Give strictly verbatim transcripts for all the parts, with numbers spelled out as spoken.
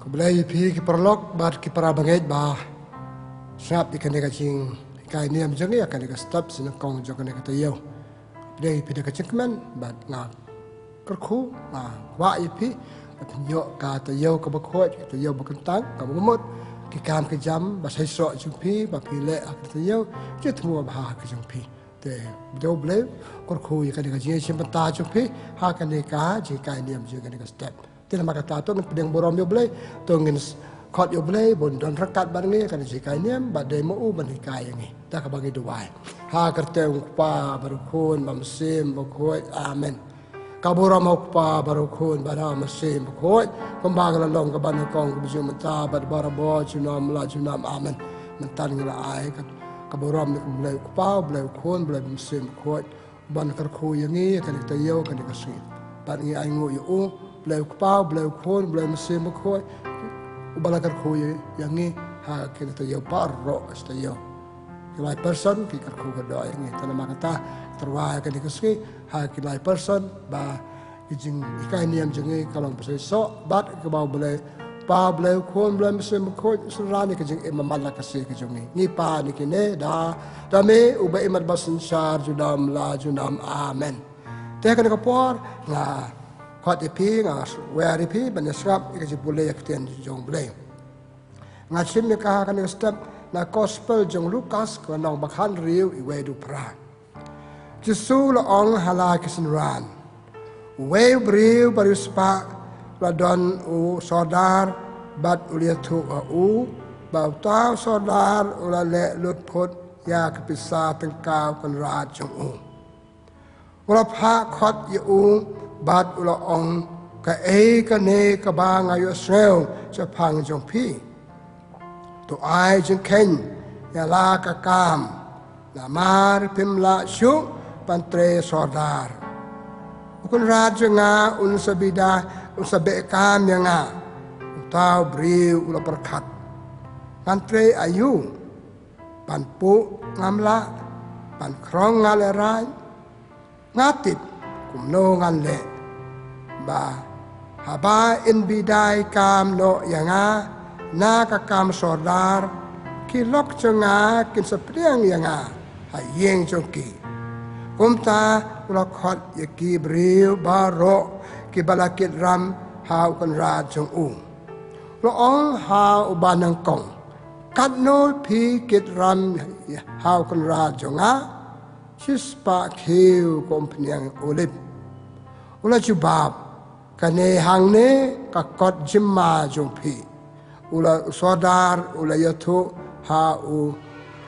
Khublei ïa phi ki paralok bad ki para bangeit ba sngap ïa kane ka jinghikai niam jong ngi ha kane ka step sha nyngkong jong kane ka taïew. Khublei ïa phi da ka jingkmen bad nga kyrkhu, nga kwah ïa phi ba phin ïoh ka taïew kaba khuid, ka taïew ba kyntang, kaba mut ki kam ki jam ba shisha jong phi ba phi leh ha ka taïew, jingthmu ba bha ha ka jong phi. Te, U Blei, kyrkhu ïa kane ka jingïashim bynta jong phi ha kane ka jinghikai niam jong kane ka step. Te namar kata to ngin pdiang burom ïa U Blei, to ngin khot ïa U Blei ba un don ryngkat bad ngi ha kane ka jinghikai niam, ba dei ma u ban hikai ïa ngi. Da kaba ngi duwai. Ha ka kyrteng U Kpa bad U Khun bad U Mynsiem Bakhuid. Amen. Ka burom ha U Kpa bad U Khun bad U Mynsiem Bakhuid, kumba ka la long kaba nyngkong, kaba ju mynta bad barabor junom la junom. Amen. Mynta ngi la ai ka, ka burom na U Blei U Kpa, U Blei U Khun, U Blei U Mynsiem Bakhuid, ban kyrkhu ïa ngi ha kane ka taïew, ha kane ka sngi. Bad ngi ainguh ïa u, U Blei U Kpa, U Blei U Khun, U Blei U Mynsiem Bakhuid, uba la kyrkhu ïa, ïa ngi ha kane ka taïew baroh shi taïew. Ki lai person ki kyrkhu kyrdoh ïa ngi. Te namar kata, tyrwa ha kane ka sngi, ha ki lai person ba ka jinghikai niam jong ngi ka long ba shisha bad kaba U Blei U Kpa, U Blei U Khun, U Blei U Mynsiem Bakhuid u synran ïa ka jingim bymman la ka sngi ka jong ngi. Ngi pan ïa kine da, da me uba im bad ba synshar junom la junom. Amen. Te ha kane ka por nga khot ïa phi, nga wer ïa phi ban ïa sngap ïa ka jingpule ïa ka ktien jong U Blei. Nga shim ïa ka ha kane ka step na Gospel jong u Lukas, ka lynnong ba khathynriew, wei haduh phra. U Jisu u la ong ha la ki synran: Uwei u briew ba riewspah u la don u sordar bad u la ïathuh ha u ba uta u sordar u la leh lut phut ïa ka pisa tyngka u kynrad jong u. U la phah khot ïa u bad u la ong: Kaei kane kaba nga ïohsngew shaphang jong phi? To ai jingkheiñ ïa la ka kam, namar phim lah shuh ban trei sordar. U kynrad jong nga un sa bida, un sa beh kam ïa nga. Uta u briew u la pyrkhat: Ngan trei aïu? Ban puh ngam lah, ban khrong nga lehraiñ. Nga tip kumno ngan leh, ba haba in bidai kam noh ïa nga na ka kam sordar, ki lok jong nga kin sa pdiang ïa nga ha ïing jong ki. Kumta u la khot ïa ki briew baroh kiba la kit ram ha u kynrad jong u. U la ong ha uba nyngkong: Katno phi kit ram ha u kynrad jong nga? Shispah khiew kum phniang olib. U la jubab: Kane hangne ka kot jymma jong phi. U la, u sordar u la ïathuh ha u: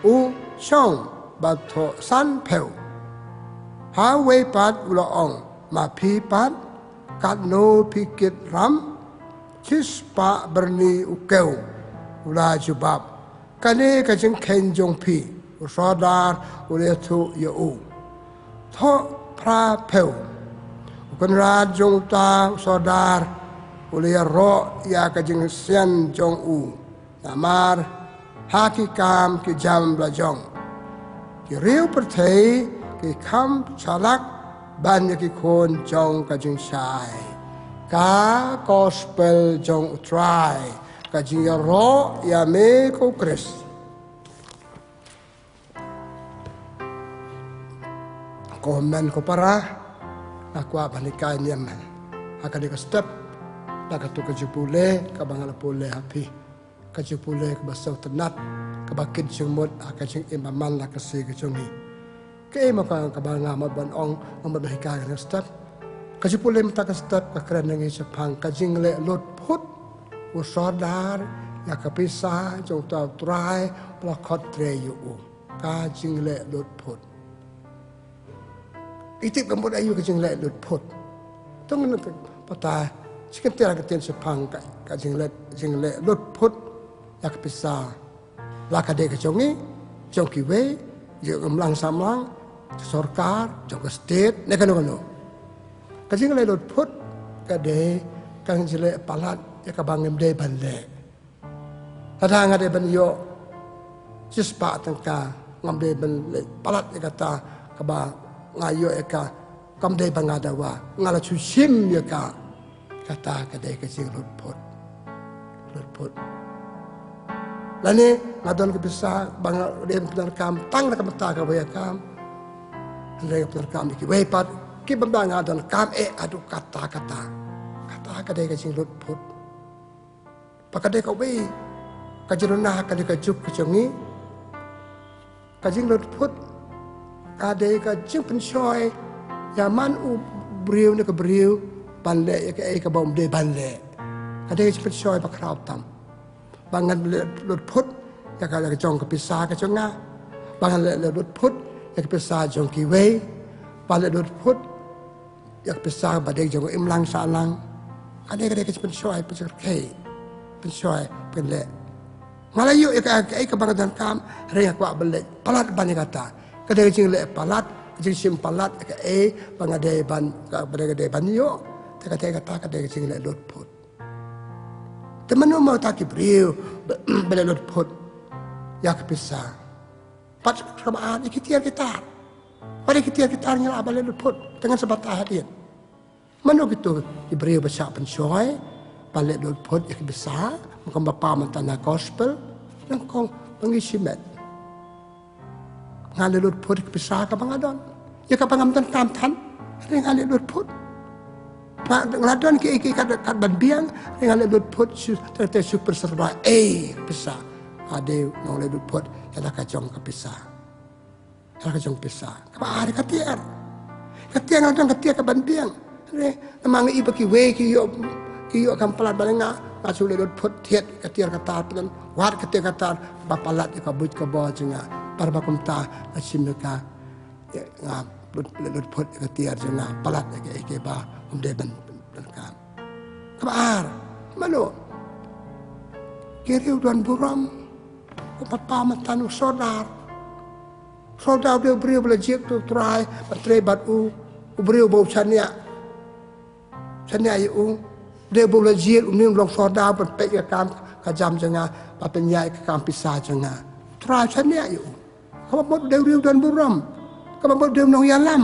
U shong, ba thoh san phew. Ha uwei pat u la ong: Ma phi pat, katno phi kit ram? Shispah byrni u kew. U la jubab: Kane ka jingkheiñ jong phi. U sordar u la ïathuh ïa u: Thoh phra phew. U kynrad jong uta u sordar u la ïaroh ïa ka jingsian jong u, namar ha ki kam ki jam la jong. Ki riew pyrthei ki kham shalak ban ïa ki khun jong ka jingshai. Ka Gospel jong U Trai. Ka jingïaroh ïa me ko Khrist. Ko hynmen ko para, nga kwah ban hikai niam ha kane ka step na kato ka jingpule kaba nga la pule ha phi. Ka jingpule kaba sngewtynnat, kaba kit jingmut ha ka jingim bymman la ka sngi ka jong ngi. Kaei mo ka, kaba nga mut ban ong, nga mut ban hikai ha kane ka step? Ka jingpule mynta ka step ka kren ïa ngi shaphang ka jingleh lut phut u sordar ïa ka pisa jong uta u trai ba la khot trei ïa u. Ka jingleh lut phut. Phi tip ka mut aïu ka jingleh lut phut? To ngin pata shi kyntien, ka ktien shaphang ka, ka jingleh, jingleh lut phut ïa ka pisa. La ka dei ka jong ngi, jong kiwei, jong ka imlang samlang, jong sorkar, jong ka state, ne kano kano. Ka jingleh lut phut ka dei ka jingleh palat ïa kaba ngim dei ban leh. Lada nga dei ban ïoh shispah tyngka, ngam dei ban leh palat ïa kata kaba nga ïoh ïa ka, kam dei ba nga dawa, nga la shu shim ïa ka. Kata ka dei ka jinglut phut. Phut. Lane nga don ka pisa ba nga dei ban pyndonkam tang na ka bynta kawei ka kam. Hynrei nga pyndonkam ïa kiwei pat kiba nga donkam eh haduh katta katta. Kata ka dei ka jinglut phut. Ba ka dei kawei ka jingduna ha kane ka juk ka jong ngi. Ka jinglut phut ka dei ka jingpynshoi ïa man u briew ne ka briew ban leh ïa kaei kaba um dei ban leh. Ka dei ka jingpynshoi ba khraw tam. Ba ngan leh lut phut ïa ka, ïa ka jong ka pisa ka jong nga. Ba ngan leh, leh lut phut ïa ka pisa jong kiwei. Ba leh lut phut ïa ka pisa ba dei jong ka imlang sahlang. Ka dei, ka dei ka jingpynshoi, pynshoi, pynshoi, pynleh. Nga la ïoh ïa ka, kaei kaba nga donkam, hynrei nga kwah ban leh palat ban ïa kata. Ka dei ka jingleh palat, ka jingshim palat ïa kaei ba nga dei ban, kaba dei, ka dei ban ïoh. Te ka dei kata, ka dei ka jingleh lut phut. Te mano mo kita ki briew ba, ba leh lut phut ïa ka pisa? Pat kaba ar, ïa ki tiar ki tar. Pat ïa ki tiar ki tar ngi lah ban leh lut phut. Te ngan sa batai hadien. Mano kito ki briew ba shah pynshoi ban leh lut phut ïa ka pisa, ma kumba paw mynta na gospel, nyngkong ba ngi shimet. Nga leh lut phut ïa ka pisa kaba nga don. Ïa kaba ngam donkam than, hynrei nga leh lut phut. Ba nga la don kiei kiei kat, kat ban biang, hynrei nga leh lut phut shu, te, te shu pyrshah ba ei ka pisa. Nga dei nongleh lut phut ïa la ka jong ka pisa. Ïa la ka jong pisa. Kaba ar ka tiar. Ka tiar nga la don ka tiar ka ban biang. Hynrei namar nga i ba kiwei ki ïoh, ki ïoh kam palat bad nga, nga shu leh lut phut thied ka tiar ka tar pynban. Wat ka tiar ka tar ba palat ïa ka buit ka bor jong nga. Bad ba kumta nga shim ïa ka, ïa nga lut, leh lut phut ïa ka tiar jong nga, palat ïa kaei kaei ba um dei ban, ban donkam. Kaba ar, mano? Ki riew don burom. Kumba paw mynta na u sordar. Sordar u dei u briew ba la jied u Trai ban trei bad u, u briew ba u shaniah, shaniah ïa u. U dei ba u la jied, une u long sordar ban peit ïa ka kam ka jam jong nga, ban pynïaid ïa ka kam pisa jong nga. U Trai u shaniah ïa u. Kaba mut u dei u riew don burom. Kaba mut u dei u nongïalam.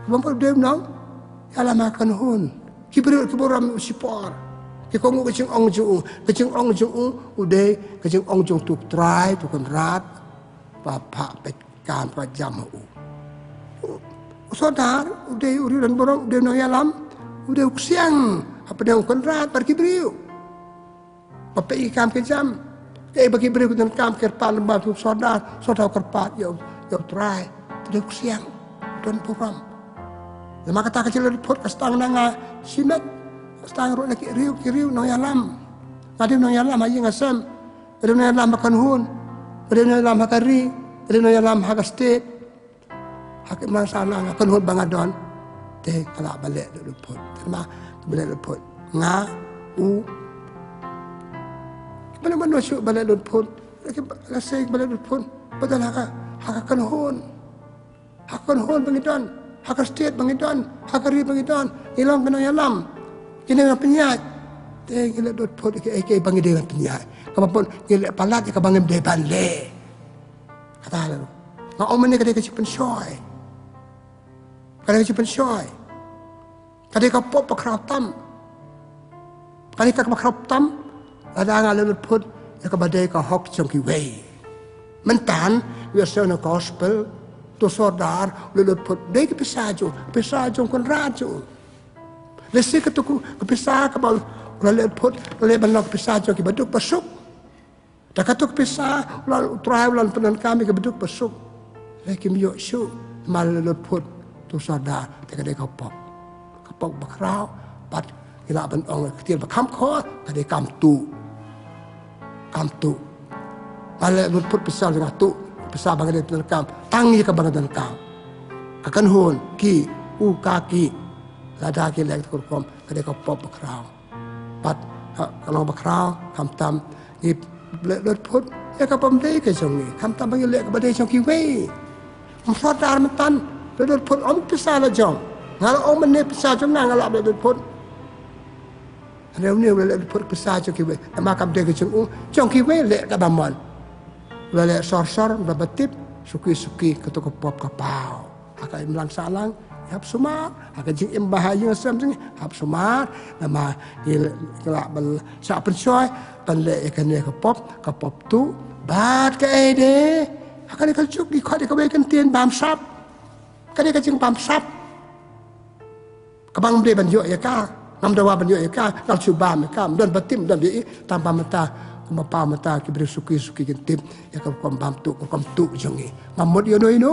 Kaba mut u dei u nongïalam ha ka kynhun. Ki briew ki burom ïa u shipor. Ki kohnguh ka jingong jong u. Ka jingong jong u, u dei ka jingong jong uto u Trai, uto u Kynrad. Ba phah peit kam ka jam ha u. U, u sordar u dei u riew don burom, u dei u nongïalam, u dei u ksiang hapdeng u Kynrad bad ki briew. Ba peit ïa ki kam ki jam. Kaei ba ki briew ki donkam ki kyrpad lyngba uto u sordar, sordar u kyrpad ïa u, ïa u Trai. Te u dei u ksiang, don burom. Namar kata ka jingleh lut phut ka sdang na nga shimet. Ka sdang ruh na ki riew, ki riew nongïalam. Nga dei u nongïalam ha ïing ha sem. Nga dei u nongïalam ha ka kynhun. Nga dei u nongïalam ha ka ri. Nga dei u nongïalam ha ka state. Ha ka imlang sahlang, ha ka kynhun ba nga don. Te nga lah ban leh lut phut. Te namar ba leh lut phut, nga, u, mano mano shuh ba leh lut phut. Lada ka seng ba leh lut phut, badal ha ka, ha ka kynhun. Ha ka kynhun ba ngi don, ha ka state ba ngi don, ha ka ri ba ngi don. Ngi long ki nongïalam, ki nongpynïaid. Te ngi leh lut phut ïa kaei kaei ba ngi dei ban pynïaid. Kaba bun ngi leh palat ïa kaba ngim dei ban leh. Kata la ruh. Nga ong mynne ka dei ka jingpynshoi. Ka dei ka jingpynshoi. Ka dei ka pop ba khraw tam. Ka dei ka kaba khraw tam. Lada nga leh lut phut ïa kaba dei ka hok jong kiwei. Mynta u ïasnoh na gospel, uto u sordar u leh lut phut, dei ka pisa jong u, pisa jong u Kynrad jong u. Lehse kato ka pisa kaba u la leh lut phut, u la leh ban long ka pisa jong kiba duk ba suk. Te kato ka pisa u la, u Trai u la pyndonkam ïa kiba duk ba suk. Lehse kim ïoh shuh namar u la leh lut phut uto u sordar. Te ka dei ka pop, ka pop ba khraw. Bad ngi lah ban ong ka ktien ba kham khor, ka dei kam tuh. Kam tuh. Nga leh lut phut pisa jong nga tuh, pisa ba nga dei pyndonkam tang ïa kaba nga donkam. Ka kynhun, ki, u, ka, ki. Lada ki leh kato ka rukom, ka dei ka pop ba khraw. Bad, ha, ka long ba khraw, khamtam ngi leh lut phut ïa kaba ym dei ka jong ngi, khamtam ba ngi leh kaba dei jong kiwei. U sordar mynta u leh lut phut, ym pisa la jong. Nga la ong mynne pisa jong nga, nga lah leh lut phut. Hynrei une u la leh lut phut pisa jong kiwei. Namar kam dei ka jong u, jong kiwei leh kaba mon. U la leh sor sor, u la ba tip, suki suki, kato ka pop ka paw. Ha ka imlang sahlang, Hap sumar ha ka jingim ba ha ïing ha sem jong ngi, hap sumar. Namar ngi lah ban shah pynshoi ban leh ïa kane ka pop, ka pop tuh. Bad kaei de, ha kane ka juk ngi khot ïa kawei ka ktien bamsap. Kane ka jingbamsap, kaba ngam dei ban ïoh ïa ka, ngam dawa ban ïoh ïa ka, ngam shu bam ïa ka, ym don ba tip, ym don ba ïohi. Tang ba mynta, kumba paw mynta ki briew suki suki kin tip ïa ka rukom bam tuh, ka rukom tuh jong ngi. Ngam mut ïano ïano.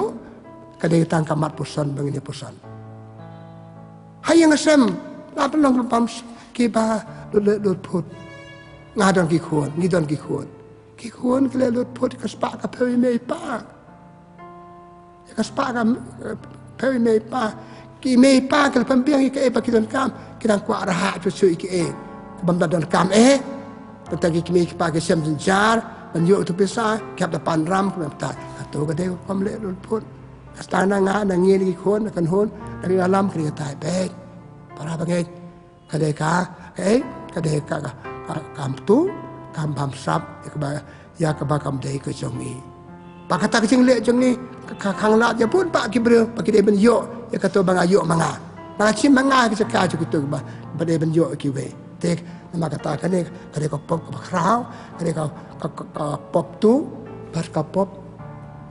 Ka dei tang ka mat puson ba ngin ïa puson. Ha ïing ha sem la pynlong bam kiba lut leh lut phut. Nga don ki khun, ngi don ki khun. Ki khun ki leh lut phut, ka spah ka phew i mei i pa. Ka spah ka, eh, phew i mei i pa. Ki mei i pa ki la pynbiang ïa kaei ba ki donkam, ki dang kwah rah shuh shuh ïa kaei bym da donkam, eh. Tang ki kmie ki kpa ki shem jynjar ban ïoh tu pisa, ki hap da pan ram, ki hap da. Kato ka dei ka rukom leh lut phut. Ka sdang na nga, na ngi, na ki khun, na kynhun, na ki alam, ka dei katai beit. Para bangeit, ka dei ka, eh, ka dei ka, ka, ka, kam tuh, kam bamsap ïa kaba, ïa kaba kam dei ka jong ngi. Ba kata ka jingleh jong ngi ka, ka khanglad ïa bun bah ki briew ba ki dei ban ïoh ïa kato ba nga ïoh ma nga. Ba nga shim ma nga ka jaka jong kito ba, ba dei ban ïoh ïa kiwei. Te namar kata kane ka dei ka pop kaba khraw, ka dei ka, ka, ka, ka pop tuh bad ka pop.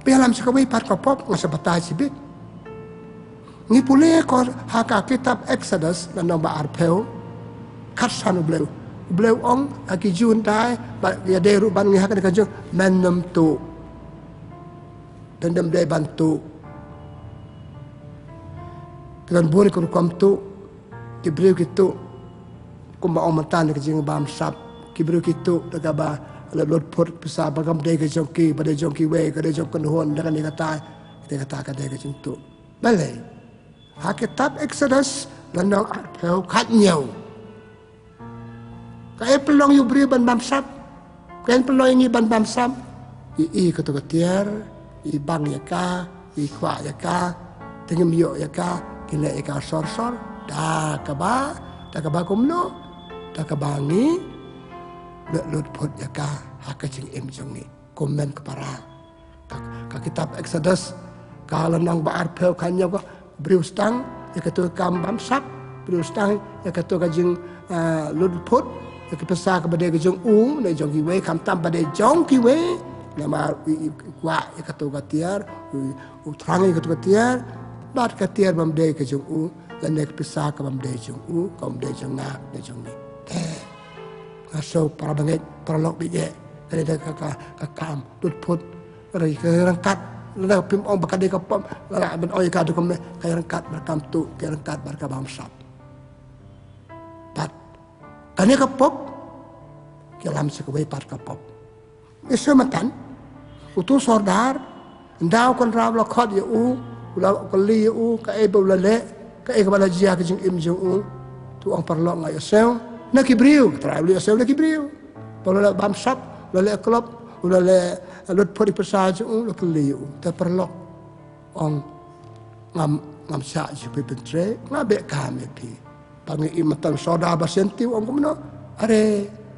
Phi ïalam sha kawei pat ka pop, nga sa batai shibit. Ngi pule ko ha ka kitab Exodus, lynnong ba arphew, khatsan U Blei. U Blei u ong ha ki Jiw hyndai, ba ïadei ruh bad ngi ha kane ka jong, men nym tuh. Dang dang dei ban tuh. Ki don bun ki rukom tuh. Ki briew ki tuh kumba ong mynta na ka jingbamsap. Ki briew ki tuh da kaba leh lut phut pisa ba kam dei ka jong ki, ba dei jong kiwei, ka dei jong kynhun, da kane katai, kata kata ka dei ka jingtuh. Balei? Ha kitab Exodus lynnong arphew, khathynñiew. Kaei pynlong ïa u briew ban bamsap? Kaei pynlong ïa ngi ban bamsap? I, i kato ka tiar, i bang ïa ka, i kwah ïa ka, te ngim ïoh ïa ka, ki leh ïa ka sor sor. Da kaba, da kaba kumno? Da kaba ngi leh lut phut ïa ka ha ka jingim jong ngi kum men ka para. Ka, ka kitab Exodus, ka lynnong ba arphew, khathynñiew, ka briew sdang ïa kato ka kam bamsap, briew sdang ïa kato ka jing, ah, lut phut ïa ka pisa kaba dei ka jong u, ne jong kiwei, khamtam ba dei jong kiwei. Namar u, u, u kwah ïa kato ka tiar, u, u thrang ïa kato ka tiar, bad ka tiar bym dei ka jong u, lane ka pisa ka bym dei jong u, ka bym dei jong nga, dei jong ngi. Te nga sngew, para bangeit, para lok bangeit, ka dei ka, ka, ka kam lut phut. Ka dei ka ryngkat, lada phim ong ba ka dei ka pop, lada ban ong ïa ka dei ka meh, ka ryngkat bad ka kam tuh, ka ryngkat bad ka bamsap. Pat kane ka pop, ki ïalam sha kawei pat ka pop. Ïa shu mynta uto u sordar, ynda u Kynrad u la khot ïa u, u la kylli ïa u kaei ba u la leh, kaei kaba la jia ka jingim jong u. Te u ong, paralok, nga ïohsngew na ki briew, Trai u la ïohsngew na ki briew ba u la leh bamsap, u la leh klop, u la leh lut phut ïa ka pisa jong u, u la kylli ïa u. Te paralok, ong, ngam, ngam shah shuh phi ban trei, nga beh kam ïa phi. Ba ngi im, mynta u sordar ba sngewthuh u ong kumno? Are,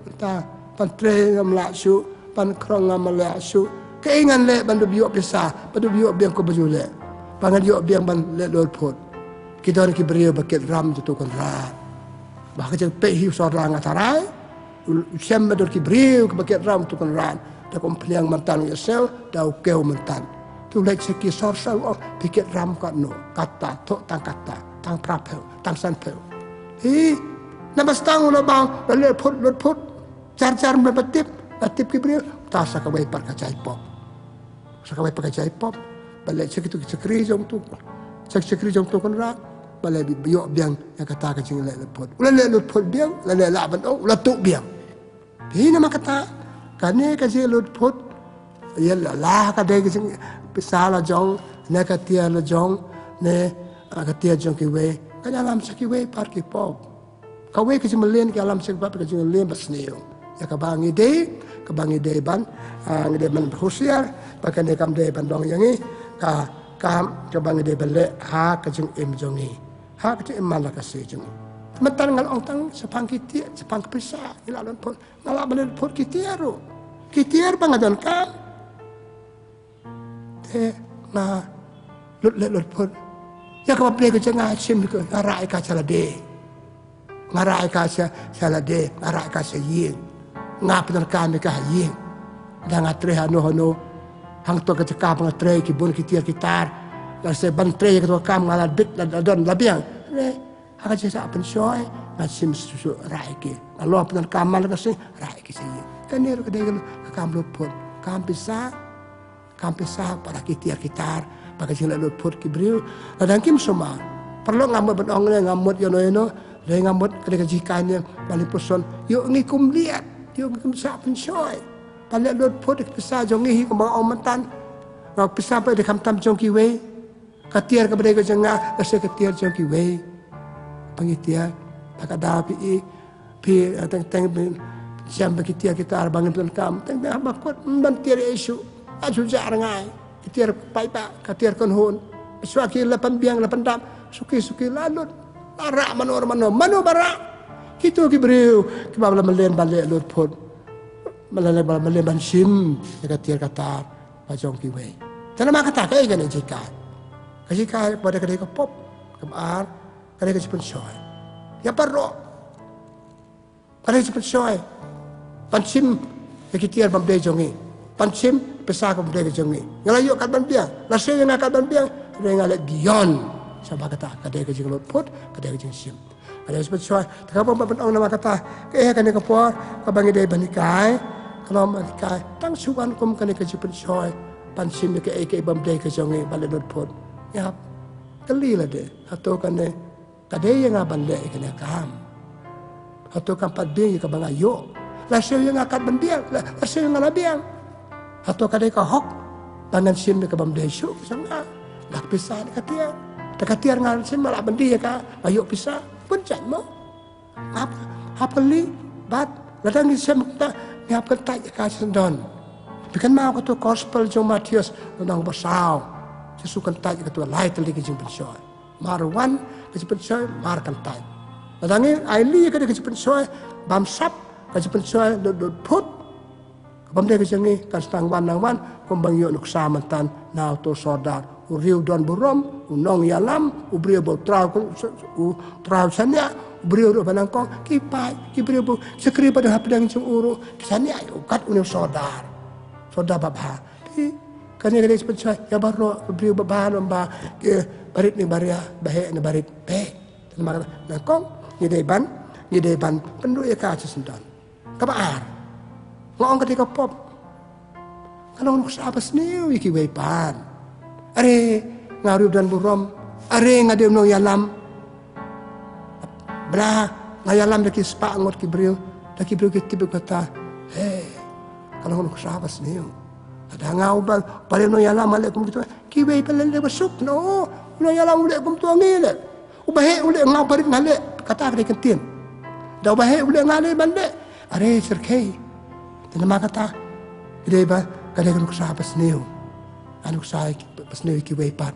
mynta ban trei ngam lah shuh, ban khrong ngam lah shuh. Kaei ngan leh ban dup ïoh pisa, ban dup ïoh biang kumba ju leh, ba ngan ïoh biang ban leh lut phut? Ki don ki briew ba kit ram jong uto u Kynrad. Ba ka jingpeit hi u sordar, nga tharai u shem ba don ki briew kiba kit ram uto u Kynrad. Da ka umphniang mynta nga ïohsngew, da u kiew mynta. Te u leit sha ki sordar, u ong, phi kit ram katno? Kata, thoh tang kata, tang phraphew, tang sanphew. Hi, namar sdang u la bang, la leh phut, lut phut. Jar jar, mem ba tip, la tip ki briew, ta sha kawei pat ka jaipop. Sha kawei pat ka jaipop. Ba leit sha kito ki shakri jong uto, sha ki shakri jong uto u Kynrad, ba leit ïoh biang ïa kata ka jingleh lut phut. U la leh lut phut biang, la leh lah ban ong, u la tuh biang. Phi, namar kata, kane ka jinglut phut, ïa la, la ka dei ka jing, pisa la jong, ne ka tiar la jong, ne, ah, ka tiar jong kiwei, ka ïalam sha kiwei pat ki pop. Kawei ka jingmlien, ka ïalam sha kiwei pat ka jingmlien basniew. Ïa kaba ngi dei, kaba ngi dei ban, ah, ngi dei ban husiar, ba kane kam dei ban long ïa ngi ka, ka, kaba ngi dei ban leh ha ka jingim jong ngi, ha ka jingim man la ka sngi jong ngi. Mynta nga la ong tang shaphang ki tiar, shaphang ka pisa ngi la don phut. Nga lah ban leh lut phut ki tiar ruh. Ki tiar ba nga donkam, te nga lut leh lut phut. Ïa kaba plie ka jong nga, shim ïa ka, nga rah ïa ka sha lade. Nga rah ïa ka sha, sha lade, nga rah ïa ka sha ïing. Nga pyndonkam ïa ka ha ïing. Lada nga trei hano hano, hangto ka jaka ba nga trei, ki bun ki tiar ki tar. Lada shu ban trei ïa kato ka kam, nga la bit, la, la don, la biang. Ne, ha ka jingsah pynshoi, nga shim shuh shuh rah ïa ki. Nga long pyndonkam man la ka sngi, rah ïa ki sha ïing. Kane ruh ka dei ka kam lutphut. Kam pisa, kam pisa, para ki tiar ki tar, ba ka jingleh lutphut ki briew. Lada kim sumar. Paralok, ngam mut ban ong ne, ngam mut ïano ïano, lei ngam mut, ka dei ka jinghikai ne, ba ngi pyrshang, ïoh ngi kum Liat, ïoh ngi kum sah pynshoi. Ba leh lutphut ki pisa jong ngi hi kumba ong mynta. Nga pisa ba dei khamtam jong kiwei. Ka tiar kaba dei ka jong nga, lehse ka tiar jong kiwei. Ba ngi tiar, ba ka daw phi i, phi, eh, teng teng phi, shem ba ki tiar ki tar ba ngin pyndonkam, teng teng haba kut, ban tiar ïa shuh, ïa shuh jar ngai. Ki tiar paidbah, ka tiar kynhun. Shuwa ki la pynbiang, la pyndap, suki suki la lut. La rah mano mano, mano ba rah. Kito ki briew, kiba la mlien ban leh lutphut. Ba la leh, ba la mlien ban shim ïa ka tiar ka tar ba jong kiwei. Te namar kata kaei kane ka jinghikai? Ka jinghikai ba dei ka dei ka pop, kaba ar, ka dei ka jingpynshoi. Ïa baroh. Ka dei ka jingpynshoi. Ban shim ïa ki tiar bym dei jong ngi. Ban shim pisa bym dei ka jong ngi. Nga la ïoh kat ban biang. La siew ïa nga kat ban biang. Hynrei nga leh beyond. Sha ba kata ka dei ka jinglutphut, ka dei ka jingshim. Ka dei ka jingpynshoi. Te kaba ban ong namar kata, kaei kane ka por kaba ngi dei ban hikai? Ka long ban hikai tang shu wan kum kane ka jingpynshoi. Ban shim ïa kaei kaei bym dei ka jong ngi, ban leh lutphut. Ïa, kylli lade, hato kane ka dei ïa nga ban leh ïa kane ka kam? Hato kam pat biang ïa kaba nga ïoh? La siew ïa nga kat ban biang, la, la siew ïa nga la biang. Hato ka dei ka hok ba ngan shim ïa ka bym dei shuh ka jong nga? La ka pisa ne ka tiar. Te ka tiar ngan shim, la ban die ïa ka, nga ïoh pisa. Bun jait mo. Hap, hap kylli, bad lada ngi shem kata, ngi hap kyntait ïa ka shisyndon. Phi kynmaw kato ka gospel jong u Mathaios, lynnong ba saw. Jisu kyntait ïa kato lai tylli ka jingpynshoi. Mar wan ka jingpynshoi, mar kyntait. Lada ngi ailad ïa ka jingpynshoi, bam sap ka jingpynshoi, lut, lutphut. Ka bym dei ka jong ngi kan sdang wan, nang wan kumba ngi ïoh nuksa mynta na uto u sordar. U riew don burom, u nongïalam, u briew ba u trai, u trai u shaniah, u briew ruh ba nyngkong, ki paid, ki briew ba shakri ba don hapdeng jong u ruh ki shaniah ïa u kat une u sordar. Sordar babha. Te kane ka dei ka jingpynshoi ïa baroh, ki briew babha ne bymba, ki barit ne baria, baheh ne barit. Te namar kata, nyngkong ngi dei ban, ngi dei ban pynduh ïa ka shisyndon. Kaba ar, nga ong ka dei ka pop. Ka long nuksa ba sniew ïa kiwei pat. Are nga riew don burom, are nga dei u nongïalam. Bla nga ïalam da ki spah ngut ki briew, da ki briew ki tip ïa kata. He, ka long nuksa ba sniew. Lada nga uba, ba dei u nongïalam nga leh kum kito, kiwei pat leh ba suk, no, u nongïalam u leh kumto, ngi leh. U baheh u leh, nga u barit nga leh, kata ka dei ka ktien. Da u baheh u leh nga leh ban leh. Are syrkhei. Te namar kata, ka dei ba, ka dei ka nuksa ba sniew. Ka nuksa ba sniew ïa kiwei pat.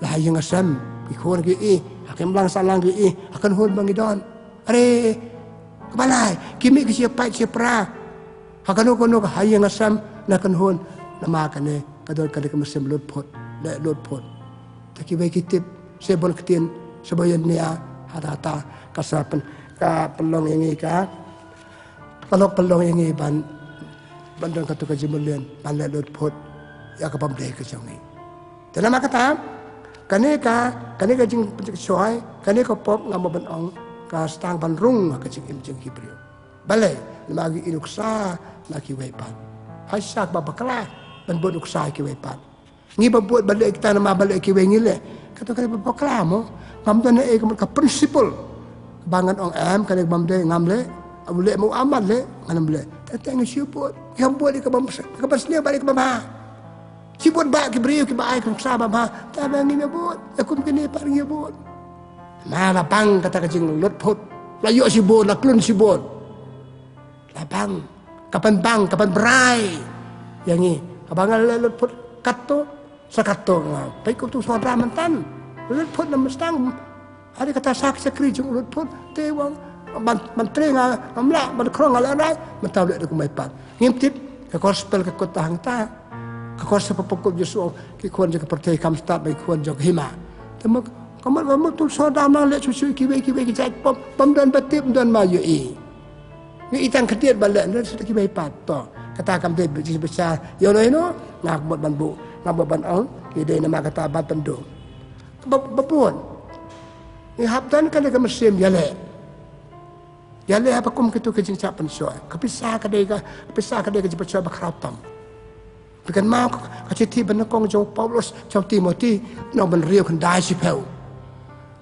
La ha ïing ha sem, ki khun ki ïohi, ha khyndiat sahlang ki ïohi, ha kynhun ba ngi don. Are, kaba lai, ki mih ki shu ïa pait shu ïa pra. Ha kano kano ka ha ïing ha sem, na kynhun, namar kane, ka don kane ka mynsiem lutphut, leh lutphut. Te kiwei ki tip, shu bun ktien, shu bun ïa nia, hata hata, ka sa pyn, ka pynlong ïa ngi ka, ka long pynlong ïa ngi ban, ban don kato ka jingmlien, ban leh lutphut ïa ka bym dei ka jong ngi. Te namar kata, kane ka, kane ka jingpynshoi, kane ka pop, ngam mut ban ong, ka sdang ban rung ha ka jingim jong ki briew. Balei, namar ngi i nuksa na kiwei pat. Haisa kaba bakla ban bud nuksa ïa kiwei pat. Ngi ba bud ba leh kita namar ba leh kiwei ngi leh. Kato ka dei ba bakla mo. Ngam don ei ka mut ka principle ba ngan ong em, kane bym dei ngam leh. U leh mo, u amat leh, ngam leh. Te te ngi shu bud, ngi bud ïa kaba, kaba sniew bad ïa kaba bha. Shu bud ba ki briew kiba ai ka nuksa ba bha. Te ba ngim ïa bud, ïa kum kine pat ngim ïa bud. Namar la bang kata ka jinglutphut. La ïoh shibun, la khlun shibun. La bang, ka pynbang, ka pynbrai ïa ngi. Haba nga leh lutphut katto, sa katto nga peit kum uto u sordar mynta. Lutphut na mynstang. Hynrei kata sa ka shakri jong u lutphut. Te wan ban, ban trei nga, ngam lah, ban khrong nga lehrain, mynta u leh da kumne pat. Ngim tip, ka gospel ka kut tang hangta. Ka gospel ba pynkut Jisu, ki khun jong ka pyrthei kam stad bad ki khun jong ka hima. Te mo Ka mut ba mut tu so dam nang leh shuh shuh kiwei kiwei ki jait pop, bym don ba tip, bym don ba ïohi. Ngi i tang khyndiat ba leh, don shuh kiwei pat to. Kata kam dei ba jing bishar. Ïoh noh ïoh noh, nga mut ban buh, nga mut ban ong, ngi dei namar kata ban pynduh. Ba, ba bun. Ngi hap don kane ka mynsiem ïaleh. Ïaleh ha ba kum kito ki jingshah pynshoi. Ka pisa ka dei ka, ka pisa ka dei ka jingpynshoi ba khraw tam. Phi kynmaw ka, ka shithi ba nyngkong jong u Paulus sha u Timothy, lynnong ba hynriew khyndai shiphew.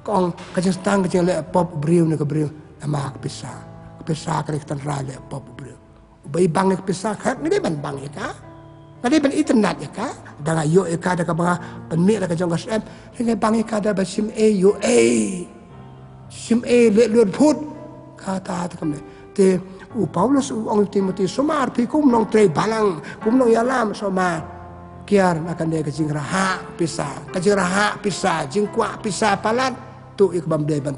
Ka ong ka jingstang ka jingleh pop u briew ne ka briew namar ka pisa. Ka pisa ka dei ka tynrai leh pop u briew. Uba i bang ïa ka pisa, ka ngi dei ban bang ïa ka. Nga dei ban itynnad ïa ka. Da nga ïoh ïa ka da kaba nga pynmih da ka jong ka syiem, ngi bang ïa ka da ba shim ei ïoh ei. Shim ei leh lut phut. Kata te kumne. Te u Paulus u ong ïa u Timothy, sumar phi kum nongtrei balang, kum nongïalam, sumar. Kiar na kane ka jingrhah pisa, ka jingrhah pisa, jingkwah pisa palat. Tuh ïa ka bym dei ban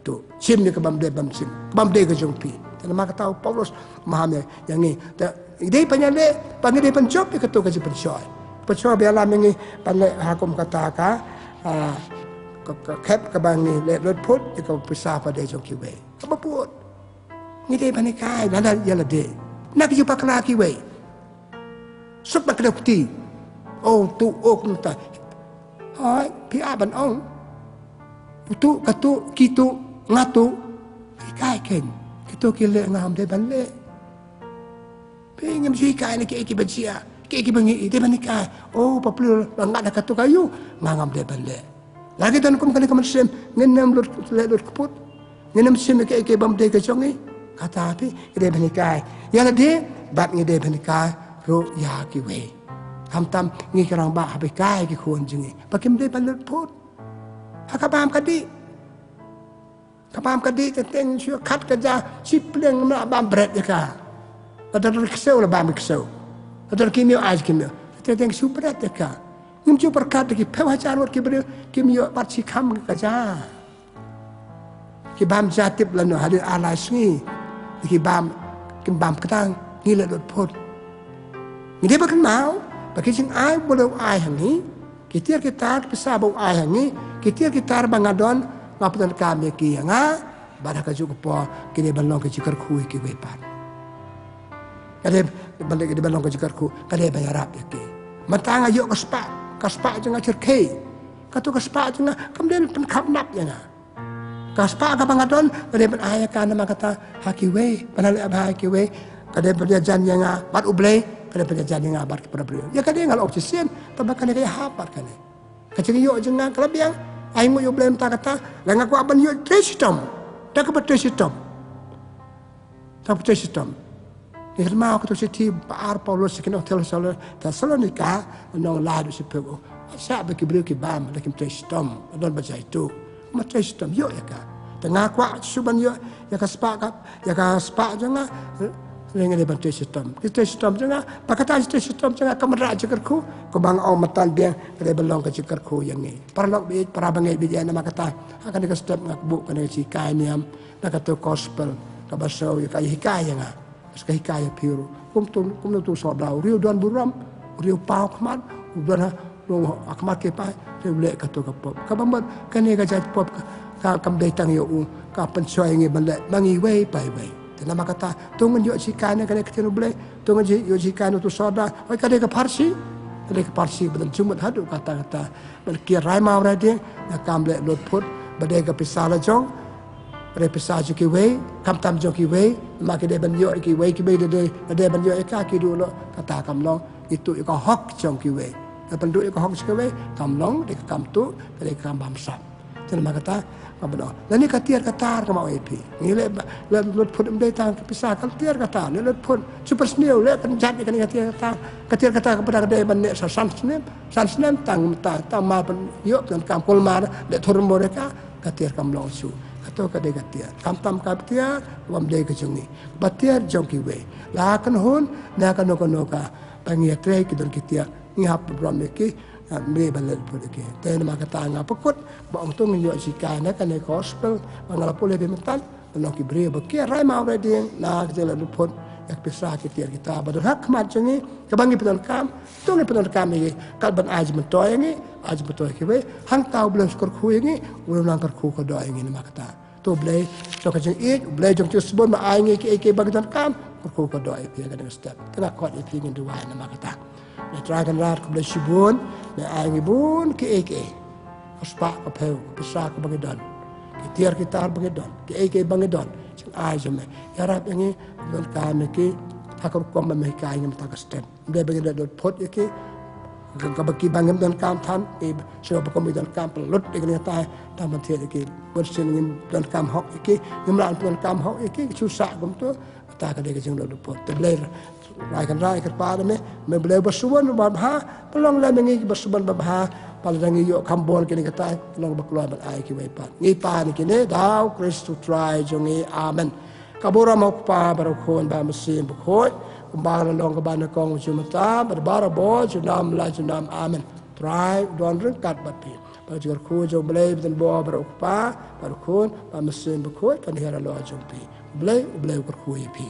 tuh. Shim ïa ka bym dei ban shim, ka bym dei ka jong phi. Te namar kata u Paulus maham ïa, ïa ngi. Te ngi dei ban ïaleh, ba ngi dei ban jop ïa kato ka jingpynshoi. Pynshoi ba ïalam ïa ngi ban leh ha kum kata ka, ah, ka, ka khep kaba ngi leh lut phut ïa ka pisa pat de jong kiwei. Kaba bud. Ngi dei ban hikai lada ïa lade na ka jingpakla kiwei. Suk ba kdew kti. O tu, o kumta. Hooid, phi ap ban ong. Utu, katu, kitu, ngatu. Hikai kein. Kito ki leh, ngam dei ban leh. Phi ngim ju hikai na kiei kiba jia, kiei kiba ngi i, dei ban hikai. O, ba phi la ngat na katu ka ïew, nga ngam dei ban leh. Lada ngi don kum kane ka mynsiem, ngin ym lut, leh lut kput. Ngin ym shim ïa kiei kiei bym dei ka jong ngi. Kata phi, ngi dei ban hikai ïa lade, bad ngi dei ban hikai ruh ïa kiwei. Khamtam ngi ki rangbah hap hikai ki khun jong ngi ba kim dei ban lut phut ha ka bam ka dih. Ka bam ka dih, teng teng shu khat ka ja, shi pliang, ngim lah bam bret ïa ka. Lada don ksew la bam ksew. Lada don ki miew ai ki miew. Teng teng shu bret ïa ka. Ngim ju pyrkhat da ki phew hajar ngut ki briew kim ïoh pat shi kham ka ja. Ki bam ja tip lano hadien ar lai sngi. Ki bam, kim bam ktang, ngi leh lut phut. Ngi dei ban kynmaw ba ki jingai ba u Blei u ai ha ngi, ki tiar ki tar, ki pisa ba u ai ha ngi, ki tiar ki tar ba nga don, nga pyndonkam ïa ki ïa nga, bad ha kajuh ka por ki dei ban long ka jingkyrkhu ïa kiwei pat. Ka dei ban, ka dei ban long ka jingkyrkhu, ka dei ban ïarap ïa ki. Mynta nga ïoh ka spah, ka spah jong nga shyrkhei. Kato ka spah jong nga kam dei pynkhapnap ïa nga. Ka spah kaba nga don, ka dei ban ai ïa ka namar kata ha kiwei, ban leh bha ha kiwei. Ka dei ban ïajan ïa nga bad U Blei, ka dei ban ïajan ïa nga bad ki para briew. Ïa kane nga la ong shisien, tangba kane ka ïahap bad kane. Ka jingïoh jong nga ka la biang, ai nguh ïa U Blei mynta kata, la nga kwah ban ïoh trei shitom. Da kaba trei shitom. Da kaba trei shitom. Ngi kynmaw kato ka shithi ba ar Paulus sha ki nong Thessalo-, Thessalonika, nong lai du shiphew. Shah ba ki briew ki bam, la kim trei shitom, la don ba jai tu. Ma trei shitom, ïoh ïa ka. Te nga kwah shu ban ïoh ïa ka spah ka, ïa ka spah jong nga, eh, ngi dei ban trei shitom. Ki trei shitom jong nga, ba kata trei shitom jong nga, ka mrad jingkyrkhu, kumba nga ong mynta biang, ka dei ban long ka jingkyrkhu ïa ngi. Paralok baieit, para bangeit baieit, namar kata, ha kane ka step nga kbuh kane ka jinghikai niam, na kato gospel, kaba shu ïa ka hikai ïa nga. Ka hikai ïa phi ruh. Kumto, kumno tu sawdong, u riew don burom, u riew paw khmat, u don ha, u ha khmat ki paw, u riew leh kato ka pop. Kaba mut, kane ka jait pop ka, ka kam dei tang ïa u, ka pynshoi ngi ban leh, ma ngi iwei pa iwei. Te namar kata, to ngin ïoh shikai na kane ka ktien U Blei, to ngin ïoh shikai na utu u sawdong, hooid ka dei ka pharshi, ka dei ka pharshi, ba don jingmut haduh katta katta. Bad ki rai maw rai dieng, nga kam leh lut phut, ba dei ka pisa la jong, ba dei pisa jong kiwei, khamtam jong kiwei, ma ki dei ban ïoh kiwei, kiwei dei, dei, dei ban ïoh ïa ka, ki duh noh, kata kam long, itu ïa ka hok jong kiwei. Ka pynduh ïa ka hok jong kiwei, kam long, dei ka kam tuh, ka dei ka kam bamsap. Te namar kata, ka ba dei. Lane ka tiar ka tar ka ma ong ïa phi. Ngi leh ba, leh lut phut ym dei tang ka pisa ka tiar ka tar, leh lut phut. Super sniew, leh pynjat ïa kane ka tiar ka tar. Ka tiar ka tar ka ba dei ban leh sa san snem. San snem tang, tang, tang mar pyn ïoh pyn kam kul mar, leh thur mo re ka, ka tiar kam long shuh. Kato ka dei ka tiar. Khamtam ka tiar, bym dei ka jong ngi. Ba tiar jong kiwei. La kynhun, na kano kano ka. Ba ngi ïatrei ki don ki tiar. Ngi hap burom ïa ki, ah, mih ban leh lut phut ïa ki. Te namar kata nga pynkut, ba ong to ngin ïoh shikai na kane gospel, ba nga la pule beit mynta, ba long ki briew ba ki rai maw rai dieng, na ka jingïaleh lut phut, Ïa ka pisa ki tiar ki tar ba don ha khmat jong ngi, kaba ngi pyndonkam, to ngi pyndonkam ïa ki, kat ban ai jingmyntoi ïa ngi, ai jingmyntoi ïa kiwei, hangta U Blei un kyrkhu ïa ngi, U Blei un nang kyrkhu kyrdoh ïa ngi namar kata. To U Blei jong ka jingïeit, U Blei jong ka jingsbun, ba ai ngi kiei kiei ba ngi donkam, kyrkhu kyrdoh ïa phi ha kane ka step. Te nga khot ïa phi, ngin duwai namar kata. Ïa Trai Kynrad, khublei shibun, me ai ngi bun kiei kiei. Ka spah ka phew, ka pisa kaba ngi don, ki tiar ki tar ba ngi don, kiei kiei ba ngi don, jingai jong me. Ïarap ïa ngi, donkam ïa ki ha ka rukom ba me hikai ïa ngi mynta ka step. Ym dei ba ngin leh lut phut ïa ki, ka, kaba ki ba ngim donkam than, ki shuh ba kum ngi donkam pynlut ïa ki, ngi tai tang ban thied ïa ki. Bun sien ngim donkam hok ïa ki, ngim lah ban pyndonkam hok ïa ki, ki shu sah kumto. Kata ka dei ka jingleh lut phut. Te Blei Trai Kynrad, kyrpad ïa me, me Blei ba shu wan ba bha, ba long lem ïa ngi kiba shu wan ba bha, ba lada ngi ïoh kham bun kine kitai, long ba kloi ban ai kiwei pat. Ngi pan ïa kine da U Khrist U Trai jong ngi. Amen. Ka burom U Kpa bad U Khun bad U Mynsiem Bakhuid, kumba la long kaba nyngkong, mynta bad barabor, junom la junom. Amen. Trai u don ryngkat bad phi. Bad ka jingkyrkhu jong U Blei ba don bor bad U Kpa bad U Khun bad U Mynsiem Bakhuid kan hiar halor jong phi. U Blei, U Blei u kyrkhu ïa phi.